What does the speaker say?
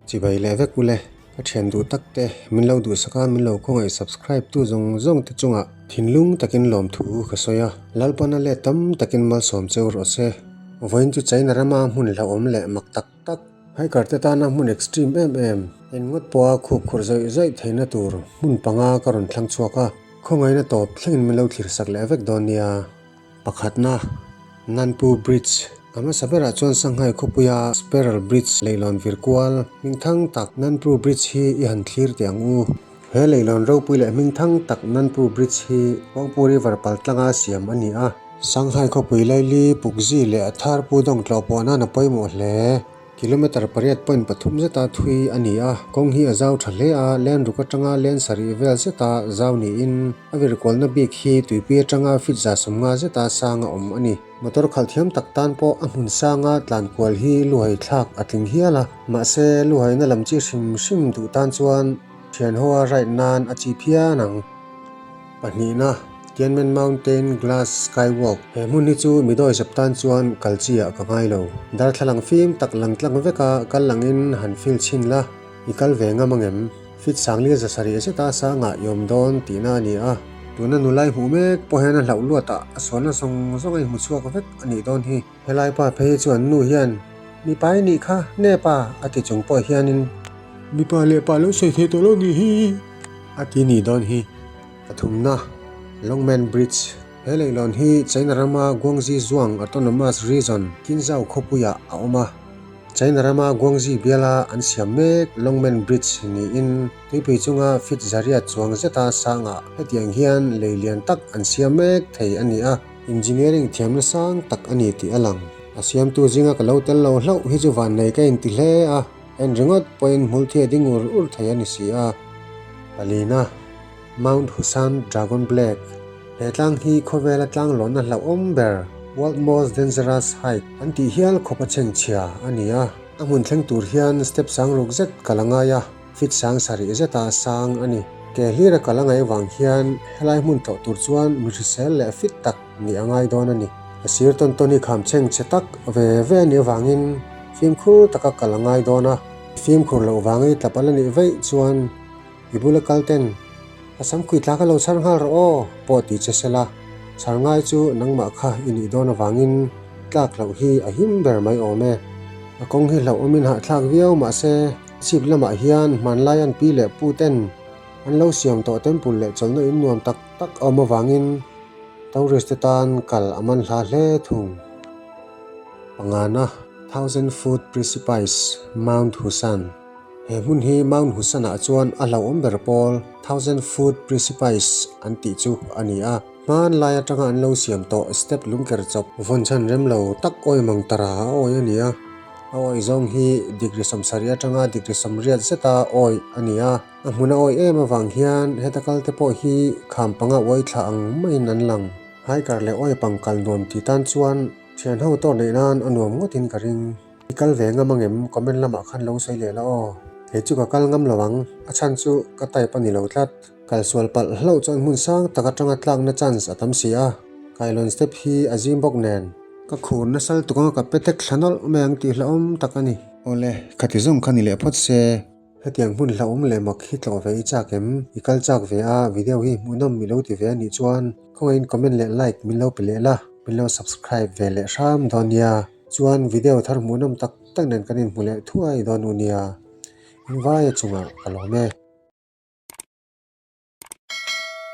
Chibai leh vek ule, ka thian duh tak te, min lo duhsak a, min lo khawngaih subscribe tu zawng zawng te chungah thinlung takin lawmthu ka sawi a, Lalpana let tam takin malsawm cheu rawh se. Vawiin chu China rama hmun hlauhawm leh mak tak tak, hiker te tana hmun extreme em em, en ngawt pawha khup khurh zawih zawih theihna tur hmun panga ka rawn thlang chhuak a, khawngaihna tawp thlengin min lo thlir sak leh vek dawn nia. Pakhatna, Nanpu Bridge. A hmasa berah chuan Shanghai khawpuia Spiral Bridge leilawn vir kual hmingthang tak Nanpu Bridge hi i han thlir teh ang u. He leilawn ropui leh hmingthang tak Nanpu Bridge hi Huangpu River pal tlanga siam a ni a. Shanghai khawpui laili Pukzi leh a thar Pudong tlawh pawh nan a pawimawh hle. Kilometre pariat point pathum zeta thui a ni a, kawng hi a zau tha hle a, len ruk atanga len sarih vel zeta zau niin a virkualna bik hi tuipui atanga feet 150 zeta sang a awm a ni. Motor khalh thiam tak tan pawh a hmun sanga tlan kual hi luhai thlak a tling hial a, mahse luhaina lam chi hrim hrim duh tan chuan thian hoa ride nan a chi phian ang. Pahnihna, Tianmen Mountain Glass Skywalk, He hmun hi chu mi dawi zep tan chuan kal chi ah ka ngai lo. Darthlalang fim tak lang tlang vek a kal langin han feel chhin la, i kal ve ngam angem? Fit sangli 700 zeta sangah i awm dawn tihna a ni a. Tuna nulai hmuh mek pawh hian a hlauh luat ah a sualna zawng zawng a inhmu chhuak vek a nih dawn hi. Helai pa phei hi chuan nu hian mipa i nih kha nep a a ti chung pawh hianin. Mipa leh pa lo sawi thei tawh lo nih hi a ti nih dawn hi. Pathumna, Longmen Bridge, He leihlawn hi China rama Guangxi Zhuang Autonomous Region, Qinzhou khawpuiah a awm a. China rama Guangxi biala an siam mek Longmen Bridge niin tuipui chunga feet 800 chuang zeta sangah hetiang hian lei lian tak an siam mek thei a ni a. Engineering thiamna sang tak a ni tih a lang. A siamtu zinga ka lo tel lo hlauh hi chu vannei ka inti hle a, en ringawt pawhin hmulthi a ding ur ur thei a ni si a. Palina. Mount Husan Dragon Black, He tlang hi khawvela tlanglawnna hlauhawm ber, World Most Dangerous Hike, an tih hial khawp a chhengchhia a ni a. A hmun thleng tur hian step sang ruk zet kal a ngai a, feet 7000 zeta sang a ni. Ke hlira kal a ngaih vang hian helai hmun tlawh tur chuan mi hrisel leh fit tak nih a ngai dawn a ni. A sir tawn tawn hi kham chhengchhe tak ve ve a nih avangin fimkhur taka kal a ngai dawn a, fimkhur loh vanga i tlap a la nih vaih chuan I bula kal ten a sam khui tla ka lo chhar nghal rawh aw pawh ti che sela, chhar ngai chu nangmah kha i nih dawn avangin tlak loh hi a him ber mai awm e. A kawng hi hlauhawmin hahthlak viau mahse chhip lamah hian hmanlai an pi leh pu ten an lo siam tawh temple leh chawlhna in nuam tak tak a awm avangin tourist te tan kal a man hla hle thung. Pangana, Thousand Foot Precipice, Mount Husan. He hmun hi Mount Husan-ah chuan a hlauhawm ber pawl Thousand Foot Precipice an tih chu a ni a. Hman lai atanga an lo siam tawh step lungker chawp vawn chhan rem lo tak awi mang tara a awi a ni a. A awi zawng hi degree 70 atanga degree 80 zeta awi a ni a. A hmun a awi em avang hian heta kalte pawh hi kham panga uai thla ang maiin an lang. Hiker leh awi pang kal nuam ti tan chuan thian ho tawh neih nan a nuam ngawtin ka ring. I kal ve ngam angem? Comment lamah khan lo sawi leh la aw. Kei chu ka kal ngam lo ang, a chhan chu ka type a ni lo tlat. Kal sual palh hlauh chuan hmun sang tak atanga tlakna chance a tam si a, kailawn step hi a zim bawk nen. Ka khur nasal tuk anga ka pe tek thla nawlh mai ang tih hlauhawm tak a ni. Awle, khati zawng kha ni leh phawt se. Hetiang hmun hlauhawm leh mak hi tlawh ve i chak em? I kal chak ve a, video hi hmuhnawm mi lo ti ve a nih chuan khawngaihin comment leh like min lo pe leh la, min lo subscribe ve leh hram dawn nia. Chuan video thar hmuhnawm tak tak nen kan inhmu leh thuai dawn u nia. Invaia chungah ka lawm e.